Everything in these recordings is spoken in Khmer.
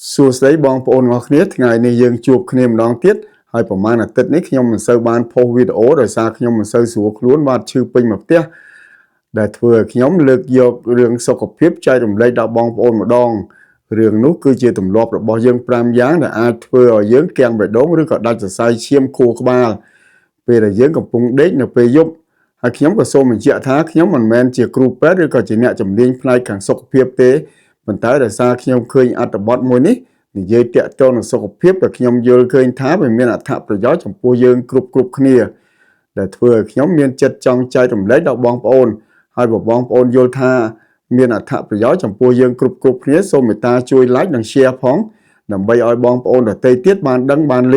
សួស្តីបងប្អូនទាំងអស់គ្នាថ្ងៃនេះយើងជួបគ្នាម្ដងទៀតហើយប្រហែលអាទិត្យនេះខ្ញុំមិនសូវបានផុសវីដេអូដោយសារខ្ញុំមិនសូវស្រួលខ្លួនបាទឈឺពេញមួយផ្ទះដែលធ្វើឲ្យខ្ញុំលើកយករឿងសុខភាពចែករំលែកដល់បងប្អូនម្ដងរឿងនោះគឺជាទម្លាប់របស់យើង5យ៉ាងដែលអាចធ្វើឲ្យយើងគាំងបេះដូងឬក៏ដាច់សរសៃឈាមខួរក្បាលពេលដែលយើងកំពុងដេកនៅពេលយប់ហើយខ្ញុំក៏សូមបញ្ជាក់ថាខ្ញុំមិនមែនជាគ្រូពេទ្យឬក៏ជាអ្នកជំនាញផ្នែកខាងសុខភាពទេប៉ុន្តែដោយសារខ្ញុំឃើញអត្ថបទមួយនេះនិយាយទាក់ទងនឹងសុខភាពដែលខ្ញុំយល់ឃើញថាវាមានអត្ថប្រយោជន៍ចំពោះយើងគ្រប់គ្រប់គ្នាដែលធ្វើឲ្យខ្ញុំមានចិត្តចង់ចែករំលែកដល់បងប្អូនហើយបើបងប្អូនយល់ថាមានអត្ថប្រយោជន៍ចំពោះយើងគ្រប់គ្រប់គ្នាសូមមេត្តាជួយ like និង share ផងដើម្បីឲ្យបងប្អូនដទៃទៀតបានដឹងបានឮ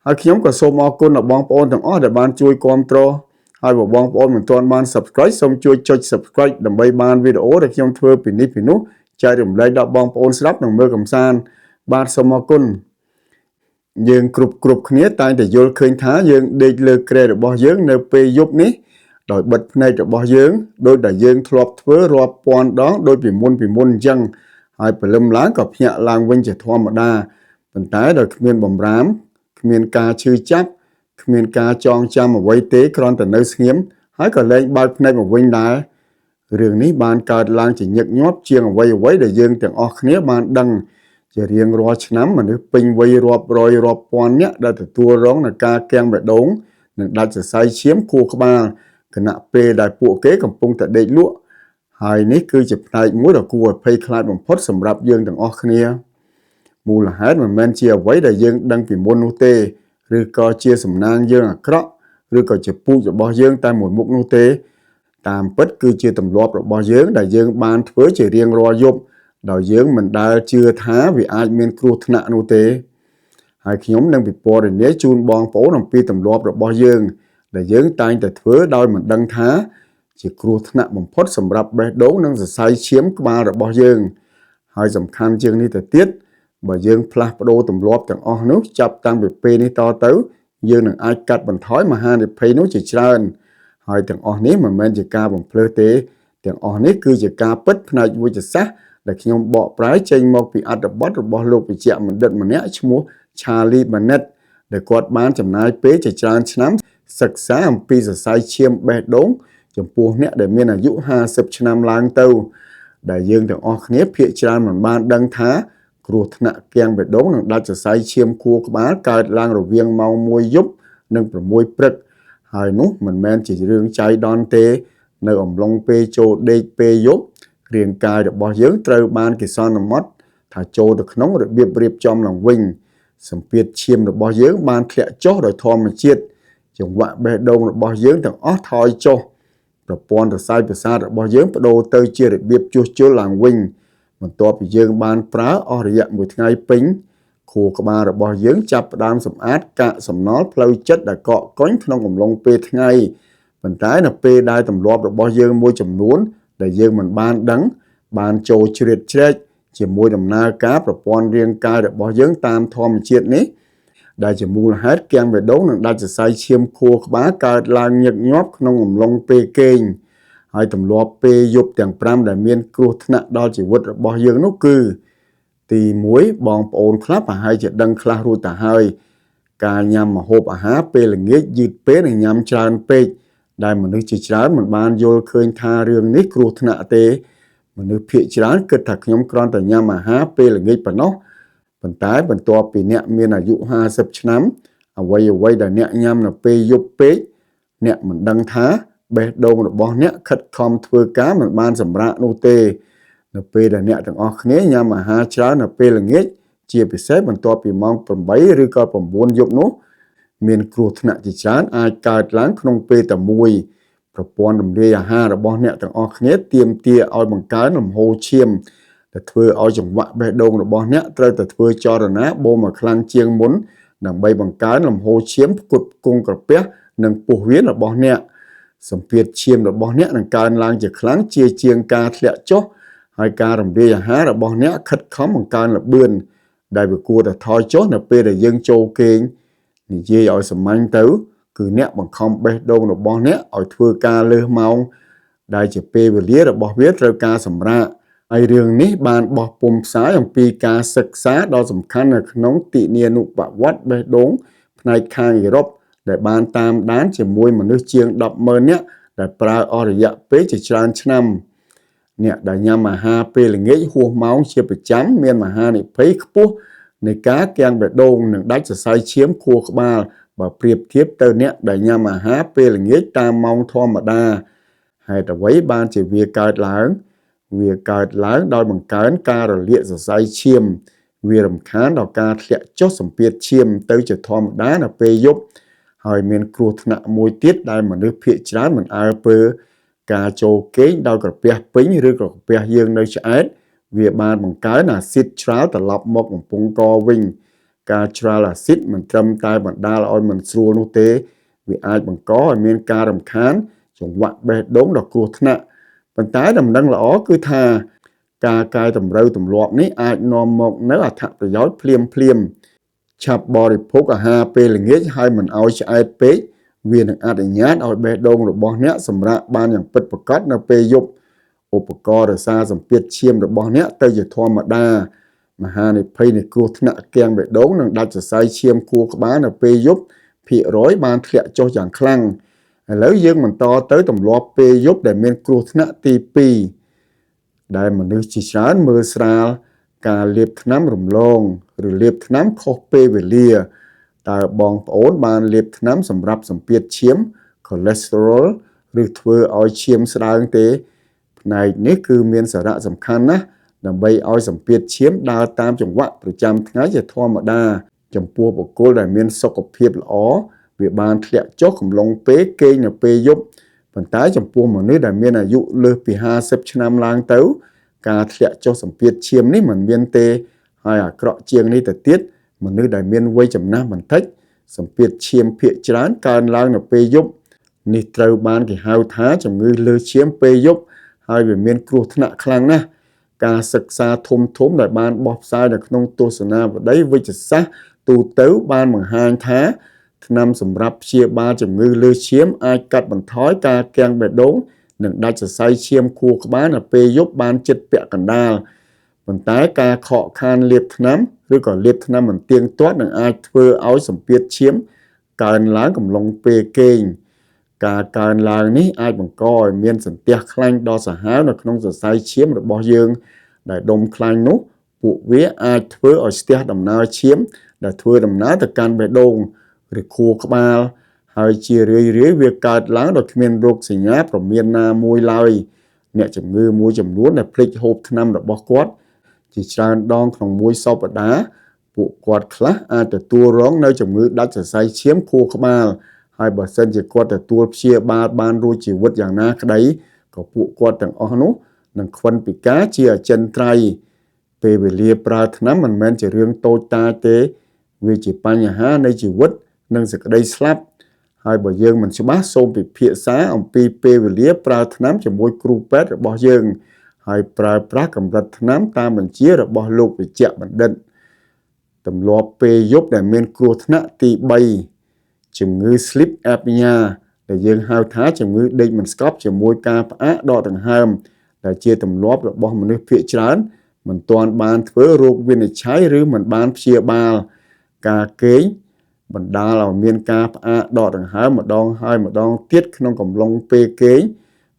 ហើយខ្ញុំក៏សូមអរគុណដល់បងប្អូនទាំងអស់ដែលបានជួយគាំទ្រហើយបើបងប្អូនមិនទាន់បាន Subscribe សូមជួយចុច Subscribe ដើម្បីបានវីដេអូដែលខ្ញុំធ្វើពីនេះពីនោះចែករំលែកដល់បងប្អូនស្ដាប់និងមើលកំសាន្តបាទសូមអរគុណយើងគ្រប់គ្រប់គ្នាតែងតែយល់ឃើញថាយើងដេកលើគ្រែរបស់យើងនៅពេលយប់នេះដោយបិទភ្នែករបស់យើងដោយដែលយើងធ្លាប់ធ្វើរាប់ពាន់ដងដោយពីមុនពីមុនអញ្ចឹងហើយព្រលឹមឡើងក៏ភ្ញាក់ឡើងវិញជាធម្មតាប៉ុន្តែដោយគ្មានបំរាមគ្មានការឈឺចាប់គ្មានការចងចាំអ្វីទេគ្រាន់តែនៅស្ងៀមហើយក៏លែងបើកភ្នែកមកវិញដែររឿងនេះបានកើតឡើងជាញឹកញាប់ជាងអ្វីអ្វីដែលយើងទាំងអស់គ្នាបានដឹងជារៀងរាល់ឆ្នាំមនុស្សពេញវ័យរាប់រយរាប់ពាន់នាក់ដែលទទួលរងនឹងការគាំងបេះដូងនិងដាច់សរសៃឈាមខួរក្បាលខណៈពេលដែលពួកគេកំពុងតែដេកលក់ហើយនេះគឺជាផ្នែកមួយដ៏គួរឲ្យភ័យខ្លាចបំផុតសម្រាប់យើងទាំងអស់គ្នាមូលហេតុមិនមែនជាអ្វីដែលយើងដឹងពីមុននោះទេឬក៏ជាសំណាងយើងអាក្រក់ឬក៏ជាពូជរបស់យើងតែមួយមុខនោះទេតាមពិតគឺជាទម្លាប់របស់យើងដែលយើងបានធ្វើជារៀងរាល់យប់ដោយយើងមិនដែលជឿថាវាអាចមានគ្រោះថ្នាក់នោះទេហើយខ្ញុំនឹងពិពណ៌នាជូនបងប្អូនអំពីទម្លាប់របស់យើងដែលយើងតែងតែធ្វើដោយមិនដឹងថាជាគ្រោះថ្នាក់បំផុតសម្រាប់បេះដូងនិងសរសៃឈាមក្បាលរបស់យើងហើយសំខាន់ជាងនេះទៅទៀតបើយើងផ្លាស់ប្ដូរទម្លាប់ទាំងអស់នោះចាប់តាំងពីពេលនេះតទៅយើងនឹងអាចកាត់បន្ថយមហានិភ័យនោះជាច្រើនហើយទាំងអស់នេះមិនមែនជាការបំភ្លើសទេទាំងអស់នេះគឺជាការពិតផ្នែកវិទ្យាសាស្ត្រដែលខ្ញុំបកប្រែចេញមកពីអត្ថបទរបស់លោកវិជ្ជបណ្ឌិតម្នាក់ឈ្មោះ Charlie Bennett ដែលគាត់បានចំណាយពេលជាច្រើនឆ្នាំសិក្សាអំពីសរសៃឈាមបេះដូងចំពោះអ្នកដែលមានអាយុ50ឆ្នាំឡើងទៅដែលយើងទាំងអស់គ្នាភាគច្រើនមិនបានដឹងថាគ្រោះថ្នាក់គាំងបេះដូងនិងដាច់សរសៃឈាមខួរក្បាលកើតឡើងរវាងម៉ោង1យប់និង6ព្រឹកហើយនោះមិនមែនជារឿងចៃដន្យទេនៅអំឡុងពេលចូលដេកពេលយប់រាងកាយរបស់យើងត្រូវបានគេសន្មត់ថាចូលទៅក្នុងរបៀបរៀបចំឡើងវិញសម្ពាធឈាមរបស់យើងបានធ្លាក់ចុះដោយធម្មជាតិចង្វាក់បេះដូងរបស់យើងទាំងអស់ថយចុះប្រព័ន្ធសរសៃប្រសាទរបស់យើងប្ដូរទៅជារបៀបជួសជុលឡើងវិញបន្ទាប់ពីយើងបានប្រើអស់រយៈមួយថ្ងៃពេញខួរក្បាលរបស់យើងចាប់ផ្ដើមសម្អាតកាកសំណល់ផ្លូវចិត្តដែលកកកុញក្នុងអំឡុងពេលថ្ងៃប៉ុន្តែនៅពេលដែលទម្លាប់របស់យើងមួយចំនួនដែលយើងមិនបានដឹងបានចូលជ្រៀតជ្រែកជាមួយដំណើរការប្រព័ន្ធរាងកាយរបស់យើងតាមធម្មជាតិនេះដែលជាមូលហេតុគាំងបេះដូងនិងដាច់សរសៃឈាមខួរក្បាលកើតឡើងញឹកញាប់ក្នុងអំឡុងពេលគេងហើយទម្លាប់ពេលយប់ទាំង5ដែលមានគ្រោះថ្នាក់ដល់ជីវិតរបស់យើងនោះគឺទី1បងប្អូនខ្លះប្រហែលជាដឹងខ្លះរួចទៅហើយការញ៉ាំម្ហូបអាហារពេលល្ងាចយឺតពេកនិងញ៉ាំច្រើនពេកដែលមនុស្សជាច្រើនមិនបានយល់ឃើញថារឿងនេះគ្រោះថ្នាក់ទេមនុស្សភាគច្រើនគិតថាខ្ញុំគ្រាន់តែញ៉ាំអាហារពេលល្ងាចប៉ុណ្ណោះប៉ុន្តែបន្ទាប់ពីអ្នកមានអាយុ50ឆ្នាំអ្វីអ្វីដែលអ្នកញ៉ាំនៅពេលយប់ពេកអ្នកមិនដឹងថាបេះដូងរបស់អ្នកខិតខំធ្វើការមិនបានសម្រាកនោះទេនៅពេលដែលអ្នកទាំងអស់គ្នាញ៉ាំអាហារច្រើននៅពេលល្ងាចជាពិសេសបន្ទាប់ពីម៉ោង8ឬក៏9យប់នោះមានគ្រោះថ្នាក់ជាច្រើនអាចកើតឡើងក្នុងពេលតែមួយប្រព័ន្ធរំលាយអាហាររបស់អ្នកទាំងអស់គ្នាទាមទារឲ្យបង្កើនលំហូរឈាមដែលធ្វើឲ្យចង្វាក់បេះដូងរបស់អ្នកត្រូវតែធ្វើចលនាបូមឲ្យខ្លាំងជាងមុនដើម្បីបង្កើនលំហូរឈាមផ្គត់ផ្គង់ក្រពះនិងពោះវៀនរបស់អ្នកសម្ពាធឈាមរបស់អ្នកនឹងកើនឡើងជាខ្លាំងជាជាងការធ្លាក់ចុះហើយការរំលាយអាហាររបស់អ្នកខិតខំបង្កើនល្បឿនដែលវាគួរតែថយចុះនៅពេលដែលយើងចូលគេងនិយាយឲ្យសាមញ្ញទៅគឺអ្នកបង្ខំបេះដូងរបស់អ្នកឲ្យធ្វើការលើសម៉ោងដែលជាពេលវេលារបស់វាត្រូវការសម្រាកហើយ ហើយរឿងនេះបានបោះពុម្ពផ្សាយអំពីការសិក្សាដ៏សំខាន់នៅក្នុងទិនានុប្រវត្តិបេះដូងផ្នែកខាងអឺរ៉ុបដែលបានតាមដានជាមួយមនុស្សជាង100000នាក់ដែលប្រើអស់រយៈពេលជាច្រើនឆ្នាំអ្នកដែលញ៉ាំអាហារពេលល្ងាចហួសម៉ោងជាប្រចាំមានមហានិភ័យខ្ពស់នៃការគាំងបេះដូងនិងដាច់សរសៃឈាមខួរក្បាលបើប្រៀបធៀបទៅអ្នកដែលញ៉ាំអាហារពេលល្ងាចតាមម៉ោងធម្មតាហេតុអ្វីបានជាវាកើតឡើងវាកើតឡើងដោយបង្កើនការរលាកសរសៃឈាមវារំខានដល់ការធ្លាក់ចុះសម្ពាធឈាមទៅជាធម្មតានៅពេលយប់ហើយមានគ្រោះថ្នាក់មួយទៀតដែលមនុស្សភាគច្រើនមិនអើពើការចូលគេងដោយក្រពះពេញឬក៏ក្រពះយើងនៅឆ្អែតវាបានបង្កើនអាស៊ីតច្រាលត្រឡប់មកបំពង់កវិញការច្រាលអាស៊ីតមិនត្រឹមតែបណ្ដាលឲ្យមិនស្រួលនោះទេវាអាចបង្កឲ្យមានការរំខានចង្វាក់បេះដូងដ៏គ្រោះថ្នាក់ប៉ុន្តែដំណឹងល្អគឺថាការកែតម្រូវទម្លាប់នេះអាចនាំមកនូវអត្ថប្រយោជន៍ភ្លាមភ្លាមឆាប់បរិភោគអាហារពេលល្ងាចហើយមិនឲ្យឆ្អែតពេកវានឹងអនុញ្ញាតឲ្យបេះដូងរបស់អ្នកសម្រាកបានយ៉ាងពិតប្រាកដនៅពេលយប់ឧបករណ៍រក្សាសម្ពាធឈាមរបស់អ្នកទៅជាធម្មតាមហានិភ័យនៃគ្រោះថ្នាក់គាំងបេះដូងនិងដាច់សរសៃឈាមខួរក្បាលនៅពេលយប់ភាគរយបានធ្លាក់ចុះយ៉ាងខ្លាំងឥឡូវយើងបន្តទៅទម្លាប់ពេលយប់ដែលមានគ្រោះថ្នាក់ទី2ដែលមនុស្សជាច្រើនមើលស្រាលការលាបថ្នាំរំលងឬលាបថ្នាំខុសពេលវេលាតើបងប្អូនបានលាបថ្នាំសម្រាប់សម្ពាធឈាម cholesterol ឬធ្វើឲ្យឈាមស្ដើងទេផ្នែកនេះគឺមានសារៈសំខាន់ណាស់ដើម្បីឲ្យសម្ពាធឈាមដើរតាមចង្វាក់ប្រចាំថ្ងៃជាធម្មតាចំពោះបុគ្គលដែលមានសុខភាពល្អវាបានធ្លាក់ចុះកំឡុងពេលគេងនៅពេលយប់ប៉ុន្តែចំពោះមនុស្សដែលមានអាយុលើសពី50ឆ្នាំឡើងទៅការធ្លាក់ចុះសម្ពាធឈាមនេះមិនមានទេហើយអាក្រក់ជាងនេះទៅទៀតមនុស្សដែលមានវ័យចំណាស់បន្តិចសម្ពាធឈាមភាគច្រើនកើនឡើងនៅពេលយប់នេះត្រូវបានគេហៅថាជំងឺលើសឈាមពេលយប់ហើយវាមានគ្រោះថ្នាក់ខ្លាំងណាស់ការសិក្សាធំធំដែលបានបោះផ្សាយនៅក្នុងទស្សនាវដ្តីវិទ្យាសាស្ត្រទូទៅបានបង្ហាញថាថ្នាំសម្រាប់ព្យាបាលជំងឺលើសឈាមអាចកាត់បន្ថយការគាំងបេះដូងនិងដាច់សរសៃឈាមខួរក្បាលនៅពេលយប់បានជិតពាក់កណ្ដាលប៉ុន្តែការខកខានលាបថ្នាំឬក៏លាបថ្នាំមិនទៀងទាត់នឹងអាចធ្វើឲ្យសម្ពាធឈាមកើនឡើងកំឡុងពេលគេងការកើនឡើងនេះអាចបង្កឲ្យមានសន្ទះខ្លាញ់ដ៏សាហាវនៅក្នុងសរសៃឈាមរបស់យើងដែលដុំខ្លាញ់នោះពួកវាអាចធ្វើឲ្យស្ទះដំណើរឈាមដែលធ្វើដំណើរទៅកាន់បេះដូងឬខួរក្បាលហើយជារឿយៗវាកើតឡើងដោយគ្មានរោគសញ្ញាព្រមានណាមួយឡើយអ្នកជំងឺមួយចំនួនដែលភ្លេចហូបថ្នាំរបស់គាត់ជាច្រើនដងក្នុងមួយសប្តាហ៍ពួកគាត់ខ្លះអាចទទួលរងនៅជំងឺដាច់សរសៃឈាមខួរក្បាលហើយបើសិនជាគាត់ទទួលព្យាបាលបានរួចជីវិតយ៉ាងណាក្តីក៏ពួកគាត់ទាំងអស់នោះនឹងខ្វិនពិការជាអចិន្ត្រៃយ៍ពេលវេលាប្រើថ្នាំមិនមែនជារឿងតូចតាចទេវាជាបញ្ហានៃជីវិតនិងសេចក្តីស្លាប់ហើយបើយើងមិនច្បាស់សូមពិភាក្សាអំពីពេលវេលាប្រើថ្នាំជាមួយគ្រូពេទ្យរបស់យើងហើយប្រើប្រាស់កម្រិតថ្នាំតាមបញ្ជារបស់លោកវិជ្ជបណ្ឌិតទម្លាប់ពេលយប់ដែលមានគ្រោះថ្នាក់ទី3ជំងឺ sleep apnea ដែលយើងហៅថាជំងឺដេកមិនស្កប់ជាមួយការផ្អាកដកដង្ហើមដែលជាទម្លាប់របស់មនុស្សភាគច្រើនមិនទាន់បានធ្វើរោគវិនិច្ឆ័យឬមិនបានព្យាបាលការគេងបណ្ដាលឲ្យមានការផ្អាកដកដង្ហើមម្ដងហើយម្ដងទៀតក្នុងកំឡុងពេលគេង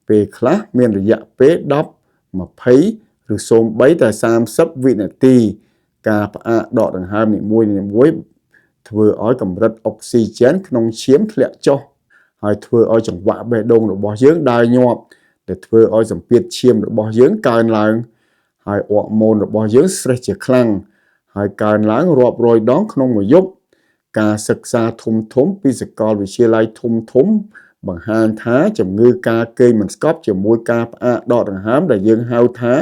ពេលខ្លះមានរយៈពេល10 20ឬសូម្បីតែ30វិនាទីការផ្អាកដកដង្ហើមនីមួយៗធ្វើឲ្យកម្រិតអុកស៊ីហ្សែនក្នុងឈាមធ្លាក់ចុះហើយធ្វើឲ្យចង្វាក់បេះដូងរបស់យើងដើរញាប់ដែលធ្វើឲ្យសម្ពាធឈាមរបស់យើងកើនឡើងហើយអរម៉ូនរបស់យើង stress ជាខ្លាំងហើយកើនឡើងរាប់រយដងក្នុងមួយយប់ការសិក្សាធំធំពីសាកលវិទ្យាល័យធំធំបង្ហាញថាជំងឺការគេងមិនស្កប់ជាមួយការផ្អាកដកដង្ហើមដែលយើងហៅថា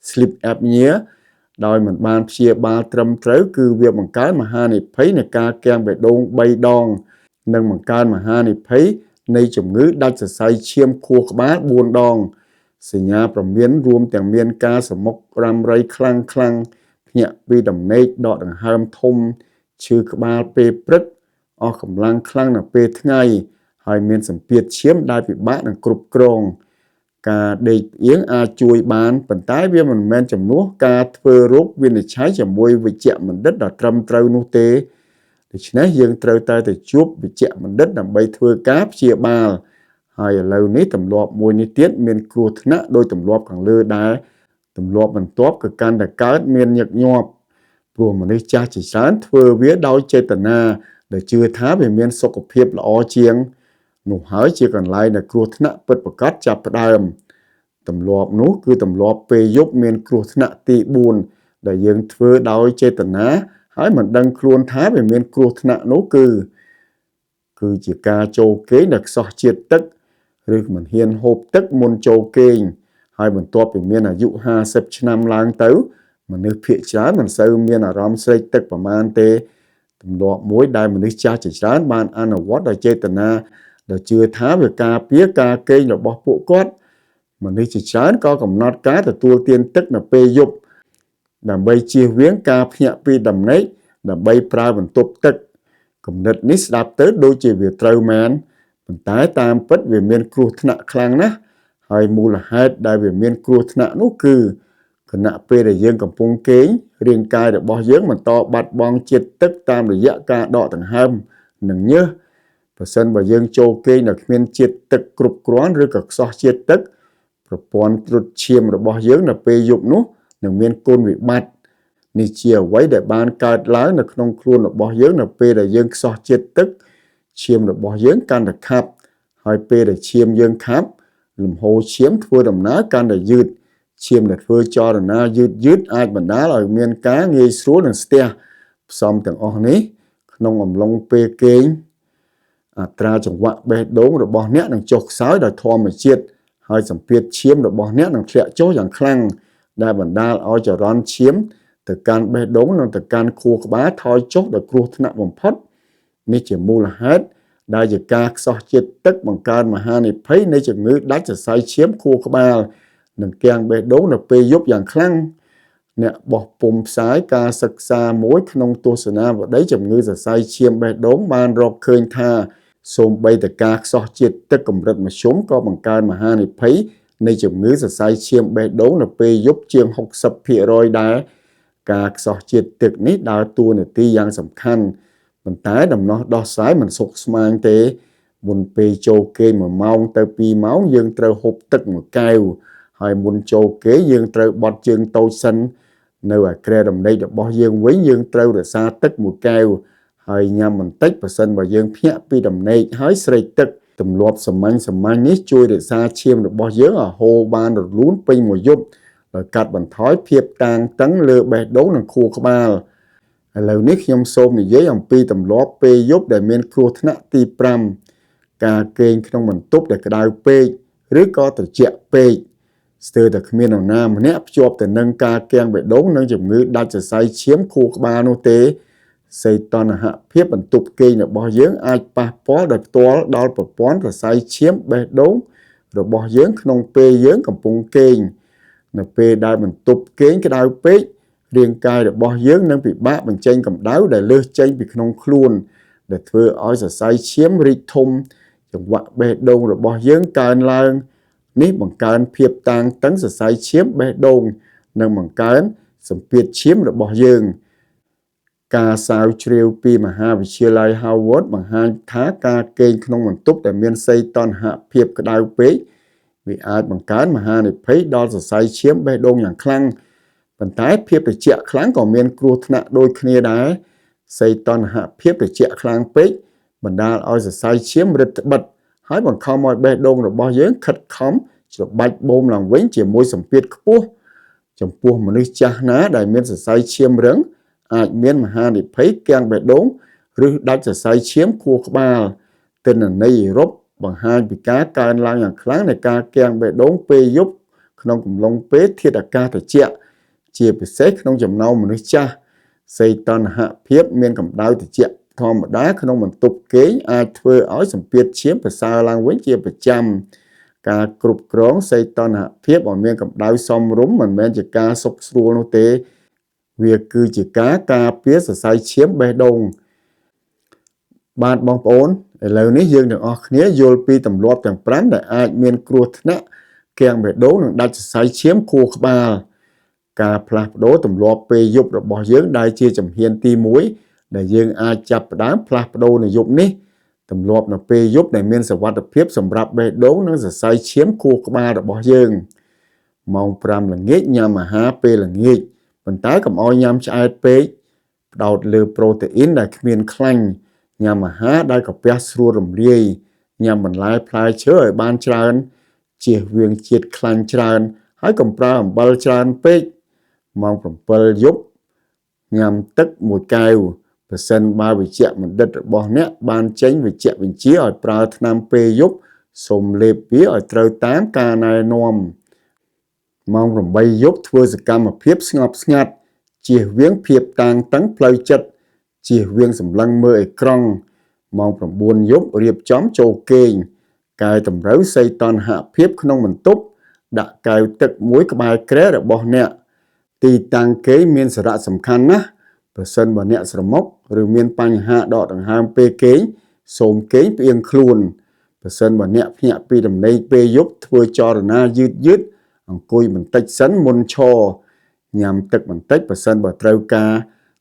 sleep apnea ដោយមិនបានព្យាបាលត្រឹមត្រូវគឺវាបង្កើនមហានិភ័យនៃការគាំងបេះដូង3ដងនិងបង្កើនមហានិភ័យនៃជំងឺដាច់សរសៃឈាមខួរក្បាល4ដងសញ្ញាព្រមានរួមទាំងមានការសមុករ៉ាំរ៉ៃខ្លាំងខ្លាំងភ្ញាក់ពីដំណេកដកដង្ហើមធំឈឺក្បាលពេលព្រឹកអស់កម្លាំងខ្លាំងនៅពេលថ្ងៃហើយមានសម្ពាធឈាមដែលពិបាកនឹងគ្រប់គ្រង ការដេកផ្អៀងអាចជួយបានប៉ុន្តែវាមិនមែនជំនួសការធ្វើរោគវិនិច្ឆ័យជាមួយវេជ្ជបណ្ឌិតដ៏ត្រឹមត្រូវនោះទេដូច្នេះយើងត្រូវតែទៅជួបវេជ្ជបណ្ឌិតដើម្បីធ្វើការព្យាបាលហើយឥឡូវនេះទម្លាប់មួយនេះទៀតមានគ្រោះថ្នាក់ដោយទម្លាប់ខាងលើដែរទម្លាប់បន្ទាប់គឺកាន់តែកើតមានញឹកញាប់ព្រោះមនុស្សចាស់ជាច្រើនធ្វើវាដោយចេតនាដែលជឿថាវាមានសុខភាពល្អជាងនោះហើយជាកន្លែងដែលគ្រោះថ្នាក់ពិតប្រាកដចាប់ផ្ដើមទម្លាប់នោះគឺទម្លាប់ពេលយប់មានគ្រោះថ្នាក់ទី4ដែលយើងធ្វើដោយចេតនាហើយមិនដឹងខ្លួនថាវាមានគ្រោះថ្នាក់នោះគឺជាការចូលគេងដែលខ្សោះជាតិទឹកឬមិនហ៊ានហូបទឹកមុនចូលគេងហើយបន្ទាប់ពីមានអាយុ50ឆ្នាំឡើងទៅមនុស្សភាគច្រើនមិនសូវមានអារម្មណ៍ស្រេកទឹកប្រមាណទេទម្លាប់មួយដែលមនុស្សចាស់ជាច្រើនបានអនុវត្តដោយចេតនាដែលជឿថាវាការពារការគេងរបស់ពួកគាត់មនុស្សជាច្រើនក៏កំណត់ការទទួលទានទឹកនៅពេលយប់ដើម្បីជៀសវាងការភ្ញាក់ពីដំណេកដើម្បីប្រើបន្ទប់ទឹកគំនិតនេះស្ដាប់ទៅដូចជាវាត្រូវមែនប៉ុន្តែតាមពិតវាមានគ្រោះថ្នាក់ខ្លាំងណាស់ហើយមូលហេតុដែលវាមានគ្រោះថ្នាក់នោះគឺខណៈពេលដែលយើងកំពុងគេងរាងកាយរបស់យើងបន្តបាត់បង់ជាតិទឹកតាមរយៈការដកដង្ហើមនិងញើសប្រសិនបើយើងចូលគេងដោយគ្មានជាតិទឹកគ្រប់គ្រាន់ឬក៏ខ្សោះជាតិទឹកប្រព័ន្ធត្រុតឈាមរបស់យើងនៅពេលយប់នោះនឹងមានគុណវិបត្តិនេះជាអ្វីដែលបានកើតឡើងនៅក្នុងខ្លួនរបស់យើងនៅពេលដែលយើងខ្សោះជាតិទឹកឈាមរបស់យើងកាន់តែខាប់ហើយពេលដែលឈាមយើងខាប់លំហូរឈាមធ្វើដំណើរកាន់តែយឺតឈាមដែលធ្វើចលនាយឺតយឺតអាចបណ្ដាលឲ្យមានការងាយស្រួលនឹងស្ទះផ្សំទាំងអស់នេះក្នុងអំឡុងពេលគេងអត្រាចង្វាក់បេះដូងរបស់អ្នកនឹងចុះខ្សោយដោយធម្មជាតិហើយសម្ពាធឈាមរបស់អ្នកនឹងធ្លាក់ចុះយ៉ាងខ្លាំងដែលបណ្ដាលឲ្យចរន្តឈាមទៅកាន់បេះដូងនិងទៅកាន់ខួរក្បាលថយចុះដោយគ្រោះថ្នាក់បំផុតនេះជាមូលហេតុដែលជាការខ្សោះជាតិទឹកបង្កើនមហានិភ័យនៃជំងឺដាច់សរសៃឈាមខួរក្បាលនិងគាំងបេះដូងនៅពេលយប់យ៉ាងខ្លាំងអ្នកបោះពុំផ្សាយការសិក្សាមួយក្នុងទស្សនាវដ្តីជំងឺសរសៃឈាមបេះដូងបានរកឃើញថាសូម្បីតែការខ្សោះជាតិទឹកកម្រិតមធ្យមក៏បង្កើនមហានិភ័យនៃជំងឺសរសៃឈាមបេះដូងនៅពេលយប់ជាង60%ដែរការខ្សោះជាតិទឹកនេះដើរតួនាទីយ៉ាងសំខាន់ប៉ុន្តែដំណោះដោះស្រាយមិនសុខស្មាញទេមុនពេលចូលគេង1ម៉ោងទៅ2ម៉ោងយើងត្រូវហូបទឹកមួយកែវហើយមុនចូលគេងយើងត្រូវបត់ជើងតូចសិននៅឯគ្រែដំណេករបស់យើងវិញយើងត្រូវរក្សាទឹកមួយកែវហើយញ៉ាំបន្តិចប្រសិនបើយើងភ្ញាក់ពីដំណេកហើយស្រេកទឹកទម្លាប់សាមញ្ញសាមញ្ញនេះជួយរក្សាឈាមរបស់យើងឲ្យហូរបានរលូនពេញមួយយប់ដោយកាត់បន្ថយភាពតានតឹងលើបេះដូងនិងខួរក្បាលឥឡូវនេះខ្ញុំសូមនិយាយអំពីទម្លាប់ពេលយប់ដែលមានគ្រោះថ្នាក់ទី5ការគេងក្នុងបន្ទប់ដែលក្តៅពេកឬក៏ត្រជាក់ពេកស្ទើរតែគ្មាននរណាម្នាក់ភ្ជាប់ទៅនឹងការគាំងបេះដូងនិងជំងឺដាច់សរសៃឈាមខួរក្បាលនោះទេសីតុណ្ហភាពបន្ទប់គេងរបស់យើងអាចប៉ះពាល់ដោយផ្ទាល់ដល់ប្រព័ន្ធសរសៃឈាមបេះដូងរបស់យើងក្នុងពេលយើងកំពុងគេងនៅពេលដែលបន្ទប់គេងក្តៅពេករាងកាយរបស់យើងនឹងពិបាកបញ្ចេញកម្ដៅដែលលើសចេញពីក្នុងខ្លួនដែលធ្វើឲ្យសរសៃឈាមរីកធំចង្វាក់បេះដូងរបស់យើងកើនឡើងនេះបង្កើនភាពតានតឹងសរសៃឈាមបេះដូងនិងបង្កើនសម្ពាធឈាមរបស់យើងការស្រាវជ្រាវពីមហាវិទ្យាល័យ Harvard បង្ហាញថាការគេងក្នុងបន្ទប់ដែលមានសីតុណ្ហភាពក្តៅពេកវាអាចបង្កើនមហានិភ័យដល់សរសៃឈាមបេះដូងយ៉ាងខ្លាំងប៉ុន្តែភាពត្រជាក់ខ្លាំងក៏មានគ្រោះថ្នាក់ដូចគ្នាដែរសីតុណ្ហភាពត្រជាក់ខ្លាំងពេកបណ្ដាលឲ្យសរសៃឈាមរឹតត្បិតហើយបង្ខំឲ្យបេះដូងរបស់យើងខិតខំច្របាច់បូមឡើងវិញជាមួយសម្ពាធខ្ពស់ចំពោះមនុស្សចាស់ណាដែលមានសរសៃឈាមរឹងអាចមានមហានិភ័យគាំងបេះដូងឬដាច់សរសៃឈាមខួរក្បាលទិន្នន័យអឺរ៉ុបបង្ហាញពីការកើនឡើងយ៉ាងខ្លាំងនៃការគាំងបេះដូងពេលយប់ក្នុងកំឡុងពេលធាតុអាកាសត្រជាក់ជាពិសេសក្នុងចំណោមមនុស្សចាស់សីតុណ្ហភាពមានកម្ដៅត្រជាក់ធម្មតាក្នុងបន្ទប់គេងអាចធ្វើឲ្យសម្ពាធឈាមប្រសើរឡើងវិញជាប្រចាំការគ្រប់គ្រងសីតុណ្ហភាពឲ្យមានកម្ដៅសមរម្យមិនមែនជាការសុខស្រួលនោះទេវាគឺជាការការពារសរសៃឈាមបេះដូងបាទបងប្អូនឥឡូវនេះយើងទាំងអស់គ្នាយល់ពីទម្លាប់ទាំង5ដែលអាចមានគ្រោះថ្នាក់ គាំងបេះដូងនិងដាច់សរសៃឈាមខួរក្បាលការផ្លាស់ប្ដូរទម្លាប់ពេលយប់របស់យើងដែលជាជំហានទី1ដែលយើងអាចចាប់ផ្ដើមផ្លាស់ប្ដូរនៅយប់នេះទម្លាប់នៅពេលយប់ដែលមានសុវត្ថិភាពសម្រាប់បេះដូងនិងសរសៃឈាមខួរក្បាលរបស់យើងម៉ោង5ល្ងាចញ៉ាំអាហារពេលល្ងាចប៉ុន្តែកុំឲ្យញ៉ាំឆ្អែតពេកផ្ដោតលើប្រូតេអ៊ីនដែលគ្មានខ្លាញ់ញ៉ាំអាហារដែលកាពះស្រួលរំលាយញ៉ាំបន្លែផ្លែឈើឲ្យបានច្រើនជៀសវាងជាតិខ្លាញ់ច្រើនហើយកុំប្រើអំបិលច្រើនពេកម៉ោង7យប់ញ៉ាំទឹកមួយកែវប្រសិនបើវេជ្ជបណ្ឌិតរបស់អ្នកបានចេញវេជ្ជបញ្ជាឲ្យប្រើថ្នាំពេលយប់សូមលេបវាឲ្យត្រូវតាមការណែនាំម៉ោង8យប់ធ្វើសកម្មភាពស្ងប់ស្ងាត់ជៀសវាងភាពតានតឹងផ្លូវចិត្តជៀសវាងសម្លឹងមើលអេក្រង់ម៉ោង9យប់រៀបចំចូលគេងកែតម្រូវសីតុណ្ហភាពក្នុងបន្ទប់ដាក់កែវទឹកមួយក្បែរគ្រែរបស់អ្នកទីតាំងគេងមានសារៈសំខាន់ណាស់ប្រសិនបើអ្នកស្រមុកឬមានបញ្ហាដកដង្ហើមពេលគេងសូមគេងផ្អៀងខ្លួនប្រសិនបើអ្នកភ្ញាក់ពីដំណេកពេលយប់ធ្វើចលនាយឺតយឺតអង្គុយបន្តិចសិនមុនឈរញ៉ាំទឹកបន្តិចប្រសិនបើត្រូវការ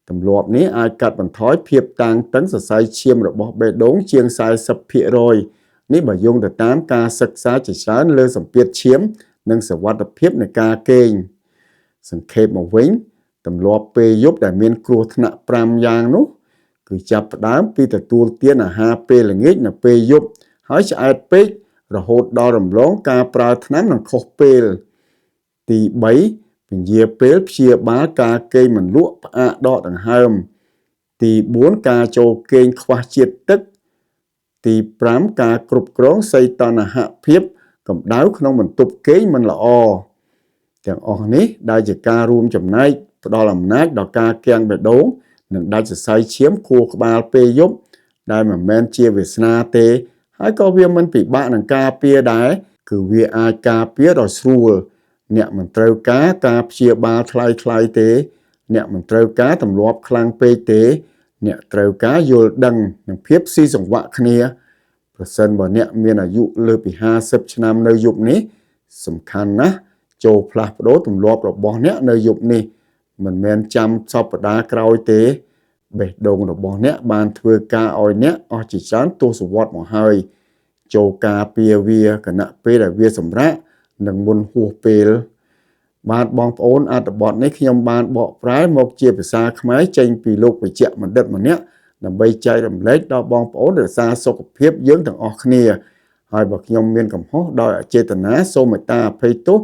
ទម្លាប់នេះអាចកាត់បន្ថយភាពតានតឹងសរសៃឈាមរបស់បេះដូងជាង40%នេះបើយោងទៅតាមការសិក្សាជាច្រើនលើសម្ពាធឈាមនិងសុវត្ថិភាពនៃការគេងសង្ខេបមកវិញទម្លាប់ពេលយប់ដែលមានគ្រោះថ្នាក់5យ៉ាងនោះគឺចាប់ផ្ដើមពីទទួលទានអាហារពេលល្ងាចនៅពេលយប់ហើយឆ្អែតពេករហូតដល់រំលងការប្រើថ្នាំនិងខុសពេលទី3ពន្យាពេលព្យាបាលការគេងមិនលក់ផ្អាកដកដង្ហើមទី4ការចូលគេងខ្វះជាតិទឹកទី5ការគ្រប់គ្រងសីតុណ្ហភាពកម្ដៅក្នុងបន្ទប់គេងមិនល្អទាំងអស់នេះដែលជាការរួមចំណែកផ្ដល់អំណាចដល់ការគាំងបេះដូងនិងដាច់សរសៃឈាមខួរក្បាលពេលយប់ដែលមិនមែនជាវាសនាទេហើយក៏វាមិនពិបាកនឹងការពារដែរគឺវាអាចការពារដោយស្រួលអ្នកមិនត្រូវការការព្យាបាលថ្លៃថ្លៃទេអ្នកមិនត្រូវការទម្លាប់ខ្លាំងពេកទេអ្នកត្រូវការយល់ដឹងនិងភាពស៊ីសង្វាក់គ្នាប្រសិនបើអ្នកមានអាយុលើសពី50ឆ្នាំនៅយប់នេះសំខាន់ណាស់ចូលផ្លាស់ប្ដូរទម្លាប់របស់អ្នកនៅយប់នេះមិនមែនចាំសប្តាហ៍ក្រោយទេបេះដូងរបស់អ្នកបានធ្វើការឲ្យអ្នកអស់ជាច្រើនទសវត្សរ៍មកហើយចូលការពារវាគណៈពេលដែលវាសម្រាកនិងមុនហួសពេលបាទបងប្អូនអត្ថបទនេះខ្ញុំបានបកប្រែមកជាភាសាខ្មែរចេញពីលោកវេជ្ជបណ្ឌិតម្នាក់ដើម្បីចែករំលែកដល់បងប្អូនរក្សាសុខភាពយើងទាំងអស់គ្នាហើយបើខ្ញុំមានកំហុសដោយអចេតនាសូមមេត្តាអភ័យទោស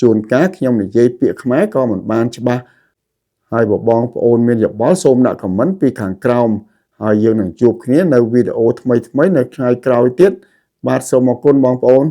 ជួនកាលខ្ញុំនិយាយពាក្យខ្មែរក៏មិនបានច្បាស់ហើយបើបងប្អូនមានយោបល់សូមដាក់ comment ពីខាងក្រោមហើយយើងនឹងជួបគ្នានៅវីដេអូថ្មីៗនៅថ្ងៃក្រោយទៀតបាទសូមអរគុណបងប្អូន។